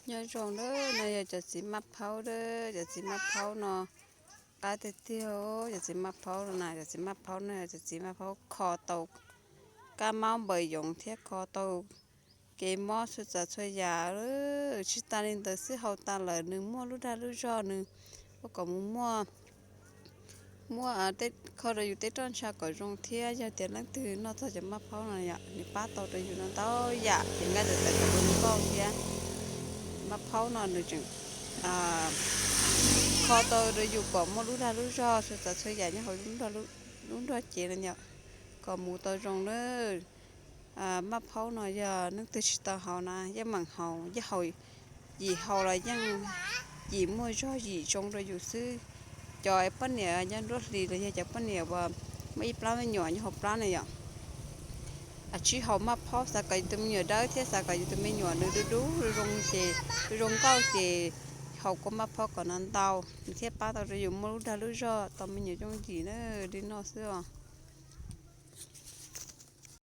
Nyob zoo na, no yog cov txiv maj phaub a, cov txiv maj phaub no qab tiag tiag. Cov txiv maj phaub no na, cov txiv maj phaub no, cov txiv maj phaub kho tau kab mob npaws yoov thiab kho tau kev mob txhua tsav txhua yam. Tsis tas li ntawd xwb, haus tas lawm nws muaj lub dag lub zog, nws ua kom mus muaj muaj kho rau yus tej roj ntsha kom zoo thiab. Yog tias leej twg noj txog cov maj phaub no yom, nws pab tau rau yus no ntau yam, ces nqa tawm tawm cov mus nkauj thiab. Maj phaub no nws tseem kho tau rau yus kom muaj lub dag lub zog txhua tsav txhua yam nyob hauv lub nrog cev no yom, kom mus tau zoo na. Maj phaub no yog leej twg tsis tau haus na yeej meem haus, yeej haus, yim haus los yeej yim muaj zog yim zoo rau yus xwb. Cov poj niam nyob nruab hlis los yog cov poj niam uas muaj ib plab me nyuam nyob hauv plab na yom, tsis haus maj phaub xav kom yus tus me nyuam dawb thiab xav kom yus tus me nyuam nws dub dub zoo ces, zoo nkauj ces haus kua maj phaub kom no ntau, nws thiaj pab tau rau yus muaj lub dag lub zog tau me nyuam yooj yim na. Li no xwb os.